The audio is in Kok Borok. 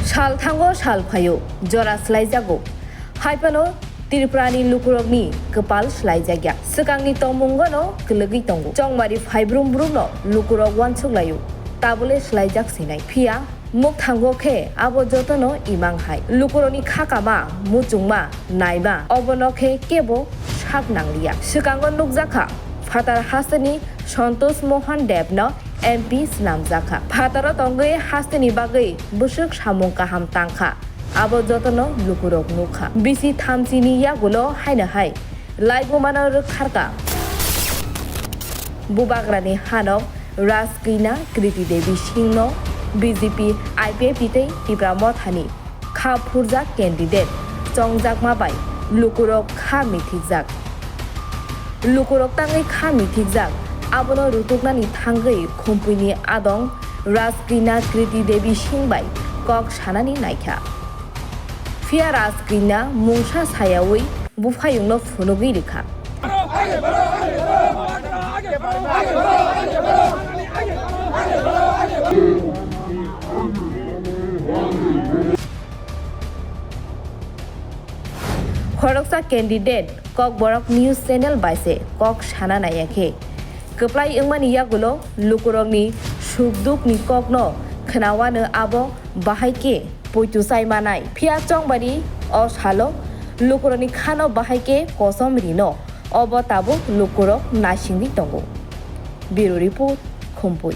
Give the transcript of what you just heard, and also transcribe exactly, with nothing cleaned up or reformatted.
Sal thango sal phaio, jora swlaijago. Haiphano Tripurani lukurokni kwpal swlaijakya. Swkangni tongmungono kwlwgwi tongo. Chongmari phaibrum brumno lukurok uansuk laio. Tabole swlaijak sinai. Phiya mukthango khe abo jotono imang hai. Lukurokni khakama, muchungma, naima, obono khe kebo sak nangliya. Swkango nukjakha, phatar hasteni Santosh Mohan Debno M P swnamjakha. Phataro tongwi hasteni bagwi bwswk samung kaham tangkha, abo jotono lukurok nukha. Bisi thamchini yagulo haino hai laibumano rwktharkha. Bubagrani hanok Rajkina Kriti Devi Singhno B J P I P F T tei Tipra Mothani kha phurjak candidate chongjakma bai lukurok kha mithikjak. Lukurok tangwi kha mithikjak, abono rutuknani thangwi Khumpuini adong Rajkina Kriti Devi Singh bai kok sanani naikha. Phiya Rajkina mungsa sayawi buphayungno phunugwi rwkha. Khoroksa candidate Kokborok News Channel bai se kok sana naiya khe, kwplai wngmani yagulo lukurokni sukdukni kokno khwnawano abo bahai khe poito chai manai. Phiya chongbari o salo lukurokni khano bahai khe kosom rino, obo tabuk lukurok naisingwi tongo. Bureau Report, Khumpui.